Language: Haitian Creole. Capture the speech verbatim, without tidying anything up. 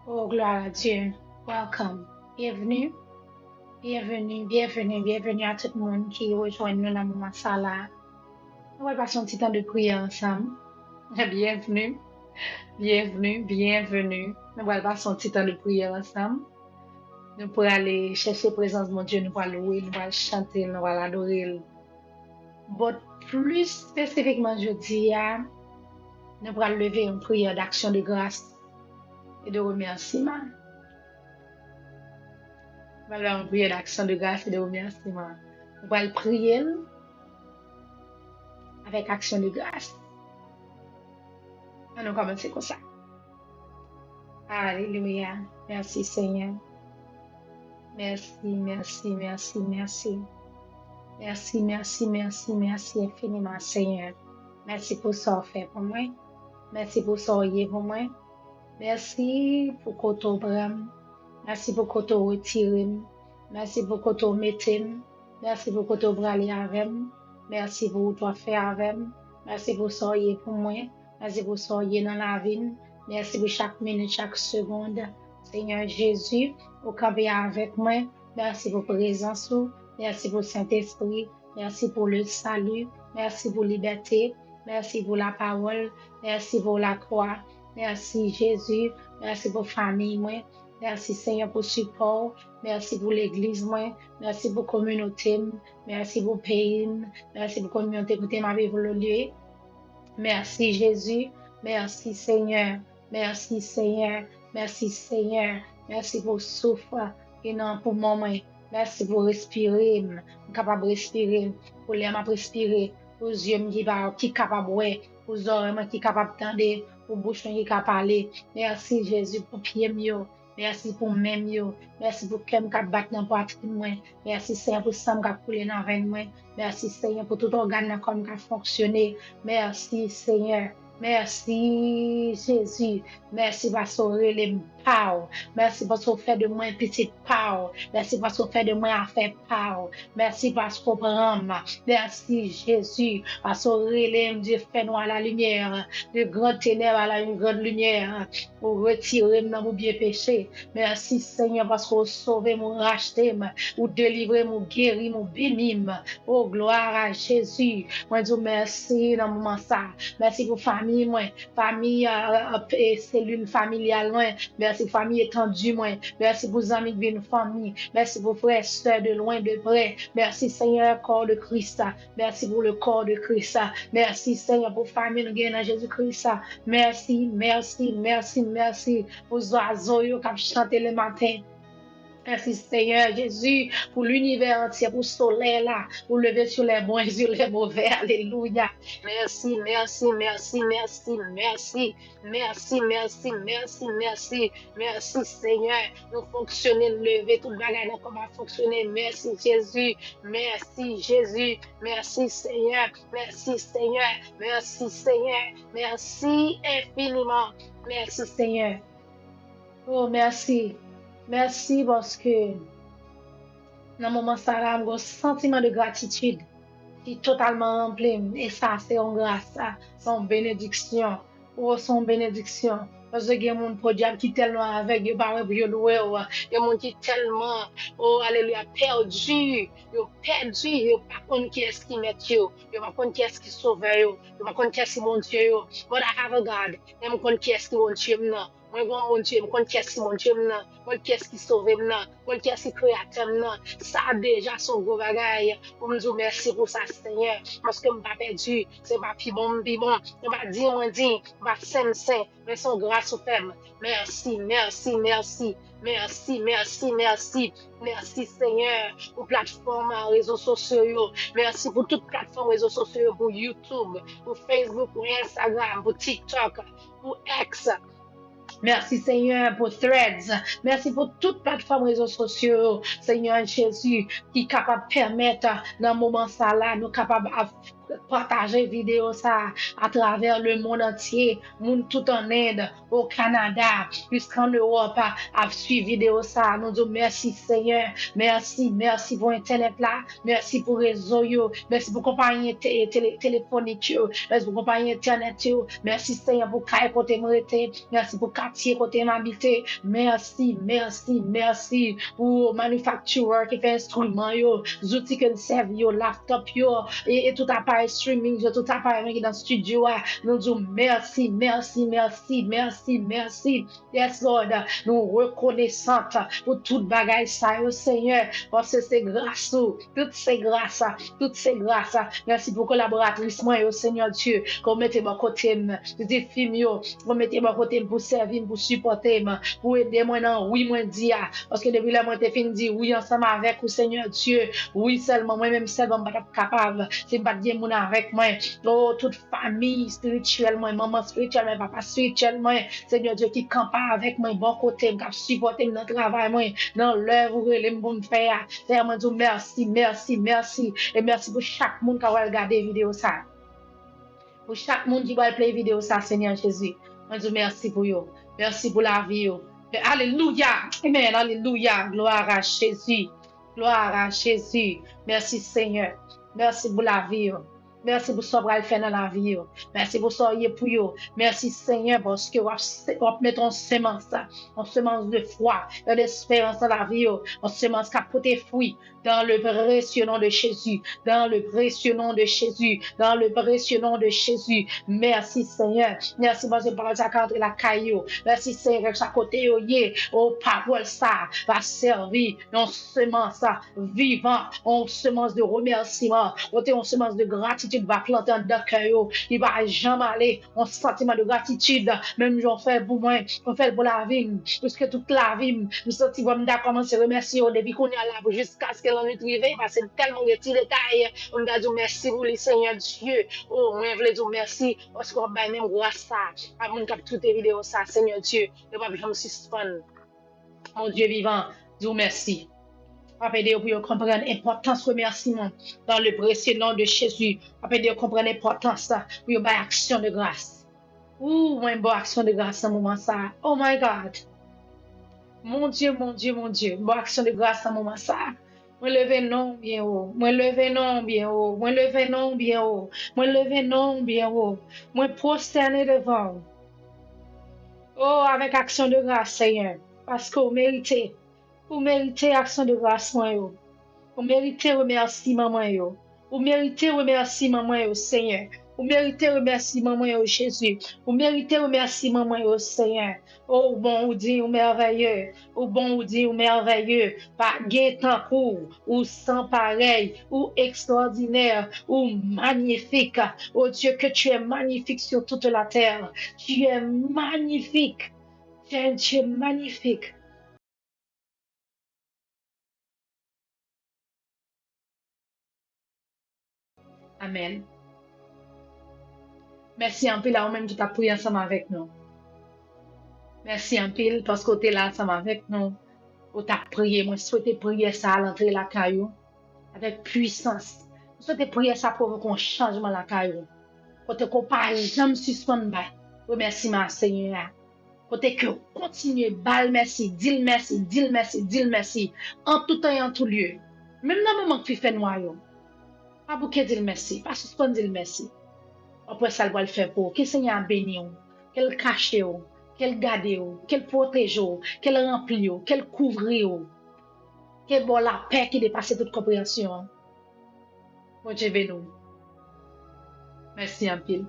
Oh, gloire à Dieu. Welcome. Bienvenue. Bienvenue, bienvenue, bienvenue à tout moun ki rejwenn nou nan moman sa la. Nou pral pase yon ti tan de priyè ansanm. Bienvenue. Bienvenue, bienvenue. Nou pral pase yon ti tan de priyè ansanm. Nou prale chèche prezans Bondye, nou pral louwe l, nou pral chante l, nou pral adore l. But plis espesifikman jodi a, nou pral leve yon priyè d'action de grâce et de remerciement. Nou pral fè yon priyè d'action de grâce et de remerciement. Nou pral priye l avèk aksyon de gras. Ann nou kòmanse konsa. Alelouya. Mèsi, Senyè. Mèsi, mèsi, mèsi, mèsi. Mèsi, mèsi, mèsi, mèsi enfiniman, Senyè. Mèsi pou sa w fè pou mwen. Mèsi pou sa w ye pou mwen. Mèsi pou kote w pran m. Mèsi pou kote w retire m. Mèsi pou kote w mete m. Mèsi pou kote w prale avè m. Mèsi pou wout w ap fè avè m. Mèsi pou sa w ye pou mwen. Mèsi pou sa w ye nan lavi m. Mèsi pou chak minit, chak segond. Senyè Jezi, ou kanpe avèk mwen. Mèsi pou prezans ou. Mèsi pou Sentespri. Mèsi pou le salut. Mèsi pou libète. Mèsi pou lapawòl. Mèsi pou lakwa. Mèsi Jezi. Mèsi pou fanmiy mwen. Mèsi Senyè pou sipò w. Mèsi pou legliz mwen. Mèsi pou kominote m. Mèsi pou peyi m. Mèsi pou kominote kote m ap evolye. Mèsi Jezi. Mèsi Senyè. Mèsi Senyè. Mèsi Senyè. Mèsi pou souf ki nan poumon mwen. Mèsi pou respire m. M kapab respire. Pou lè m ap respire. Pou zye m ki pa, ki kapab wè. Pou zòrèy mwen ki kapab tande. Pou bouch mwen ki ka pale. Mèsi Jezi pou pye m yo. Mèsi pou men m yo. Mèsi pou kè m k ap bat nan pwatrin mwen. Mèsi Senyè pou san m k ap koule nan venn mwen. Mèsi Senyè pou tout ògàn nan kò m k ap fonksyone. Mèsi Senyè. Mèsi Jezi. Mèsi paske w rele m pa w. Mèsi paske w fè de mwen pitit pa w. Mèsi paske w fè de mwen afè pa w. Mèsi paske w pran m. Mèsi Jezi. Paske w rele m du fè nwa à la lumière, de grandes ténèbres à la une grande lumière. Ou retire m nan boubye peche. Mèsi Senyè paske w sove m, ou rachte m, ou delivre m, ou geri m, ou beni m. Oh, gloire à Jésus. Mwen di w mèsi nan moman sa. Mèsi pou fanmi mwen, fanmi, euh, euh, selil familyal mwen. Mèsi pou fanmi etandi mwen. Mèsi pou zanmi k vin fanmi. Mèsi pou frè, sè de lwen, de prè. Mèsi Senyè, corps de Christ. Mèsi pou le corps de Christ. Mèsi Senyè pou fanmi nou gen nan Jezi Kris. Mèsi, mèsi, mèsi, mèsi pou zwazo yo k ap chante le maten. Mèsi Senyè Jezi pou linivè antye, pou solèy la, pou leve sou lè bon e sou lè movè. Alelouya. Mèsi, mèsi, mèsi, mèsi, mèsi. Mèsi, mèsi, mèsi, mèsi. Mèsi Senyè. Nou fonksyone, n leve, tout bagay nan kò m ap fonksyone. Mèsi Jezi. Mèsi Jezi. Mèsi Senyè. Mèsi Senyè. Mèsi Senyè. Mèsi enfiniman. Mèsi Senyè. Oh, mèsi. Mèsi paske nan moman sa la, m gen yon santiman de gratitid ki totalman ranpli m. E sa, se yon gras, sa, se yon benediksyon. Oh, se yon benediksyon. Paske gen moun podyab ki tèlman avèg, yo pa wè pou yo louwe w. Gen moun ki tèlman, oh, alelouya, pèdi. Yo pèdi, yo pa konn kiyès ki mèt yo. Yo pa konn kiyès ki sovè yo. Yo pa konn kiyès ki Bondye yo. But I have a God. E m konn kiyès ki Bondye m nan. Mwen gen yon Bondye, m konn kiyès ki Bondye m nan, m konn kiyès ki sove m nan, m konn kiyès ki kreyatè m nan. Sa deja se yon gwo bagay pou m di w mèsi pou sa, Senyè, paske m pa pèdi, se pa pi bon m pi bon, m pa di mwen di, m pa sen m sen, men se yon gras ou fè m. Mèsi, mèsi, mèsi, mèsi, mèsi, mèsi. Mèsi, Senyè, pou platfòm rezo sosyo yo. Mèsi pou tout platfòm rezo sosyo yo, pou YouTube, pou Facebook, pou Instagram, pou TikTok, pou X. Mèsi, Senyè, pou Threads. Mèsi pou tout platfòm rezo sosyo yo, Senyè Jezi, ki kapab pèmèt, nan moman sa la, nou kapab ap pataje videyo sa a atravè lemonn antye, moun tout an End, o Kanada, jiskan Ewòp ap swiv videyo sa a. Nou di w mèsi, Senyè. Mèsi, mèsi pou entènèt la. Mèsi pou rezo yo. Mèsi pou konpayi te- tele- telefonik yo. Mèsi pou konpayi entènèt yo. Mèsi, Senyè, pou kay kote m rete. Mèsi pou katye kote m abite. Mèsi, mèsi, mèsi pou manufacturer ki fè enstriman yo, zouti ke n sèvi yo, laptop yo, e, e tout aparèy streaming yo, tout aparèy mwen ki nan studio a. Nou di w mèsi, mèsi, mèsi, mèsi, mèsi. Yes, Lord, nou rekonesan pou tout bagay sa yo, Senyè, paske se gras ou, tout se gras, tout se gras. Mèsi pou kolaboratris mwen yo, Senyè Dye, ke w mete bò kote m, pitit fi m yo, ke w mete bò kote m pou sèvi m, pou sipòte m, pou ede mwen nan wi mwen di a. Paske depi lè mwen te fin di wi ansanm avèk ou, Senyè Dye, wi sèlman, mwen menm sèlman, m pa t ap kapab si m pa t gen moun avèk mwen. O, tout fanmi espirityèl mwen, manman espirityèl mwen, papa espirityèl mwen, Senyè Dye ki kanpe avèk mwen, bò kote m, k ap sipòte m nan travay mwen, nan lèv ou rele m pou m fè a. Senyè, mwen di w mèsi, mèsi, mèsi. E mèsi pou chak moun k ap pral gade videyo sa a. Pou chak moun ki pral play videyo sa a, Senyè Jezi, mwen di w mèsi pou yo. Mèsi pou lavi yo. Alelouya! Amen! Alelouya! Gloire à Jésus! Gloire à Jésus! Mèsi, Senyè. Mèsi pou lavi yo. Mèsi pou sa w pral fè nan lavi yo. Mèsi pou sa w ye pou yo. Mèsi, Senyè, paske w ap se- w ap mete yon semans, yon semans de fwa, yon esperans nan lavi yo, yon semans k ap pote fwi. Dans le précieux nom de Jésus, dans le précieux nom de Jésus, dans le précieux nom de Jésus. Mèsi, Senyè. Mèsi, paske pawòl sa ka antre lakay yo. Mèsi, Senyè, kèlkeswa kote yo ye. O, pawòl sa va sèvi yon semans vivan, yon semans de remèsiman, kote yon semans de gratitid va plante anndan kè yo, ki pa janm ale, yon santiman de gratitid, menm jan w fè l pou mwen, ou fè l pou lavi m, piske tout lavi m, m santi vwa m ta kòmanse remèsye w depi kounye a la pou jiskaske lannwit rive, paske m tèlman gen ti detay pou m ta di w mèsi pou li, Senyè Dye. O, mwen vle di w mèsi, paske w ap bay menm gras sa a moun k ap koute videyo sa a, Senyè Dye, yo p ap janm sispann. Bondye vivan, di w mèsi. W ap ede yo pou yo konprann enpòtans remèsiman dans le précieux nom de Jésus. W ap ede yo konprann enpòtans pou yo bay aksyon de gras. Ou, mwen ba w aksyon de gras nan moman sa a. Oh my God! Mon Dieu, mon Dieu, mon Dieu, m ba w aksyon de gras nan moman sa a. Mwen leve non w byen wo. Mwen leve non w byen wo. Mwen leve non w byen wo. Mwen leve non w byen wo. Mwen pwostène devan w. O, avèk aksyon de gras, Senyè, paske w merite. Ou merite aksyon de gras mwen yo. Ou merite remèsiman mwen yo. Ou merite remèsiman mwen yo, Senyè. Ou merite remèsiman mwen yo, Jezi. Ou merite remèsiman mwen yo, Senyè. O, ou bon, ou diy, ou mèvèye. Ou bon, ou diy, ou mèvèye. Pa gen tankou w. Ou san parèy. Ou ekstwòdinè. Ou manyifik. Oh Dieu, que tu es magnifique sur toute la terre. Tu es magnifique. Tu es un Dieu magnifique. Amèn. Mèsi anpil a ou menm ki t ap priye ansanm avèk nou. Mèsi anpil paske w te la ansanm avèk nou. Ou t ap priye. Mwen swete priyè sa a al antre lakay ou avèk pwisans. Mwen swete priyè sa a pwovoke yon chanjman lakay ou. Kote ke w pa janm sispann bay remèsiman a Senyè a. Kote ke w kontinye ba l mèsi, di l mèsi, di l mèsi, di l mèsi, an tou tan e an tou lye. Menm nan moman k pi fè nwa yo, pa bouke di l mèsi, pa sispann di l mèsi. W ap wè sa l pral fè pou w. Ke Senyè a beni w, ke l kache w, ke l gade w, ke l pwoteje w, ke l ranpli w, ke l kouvri w. Ke l ba w lapè ki depase tout konpreyansyon an. Bondye beni w. Mèsi anpil.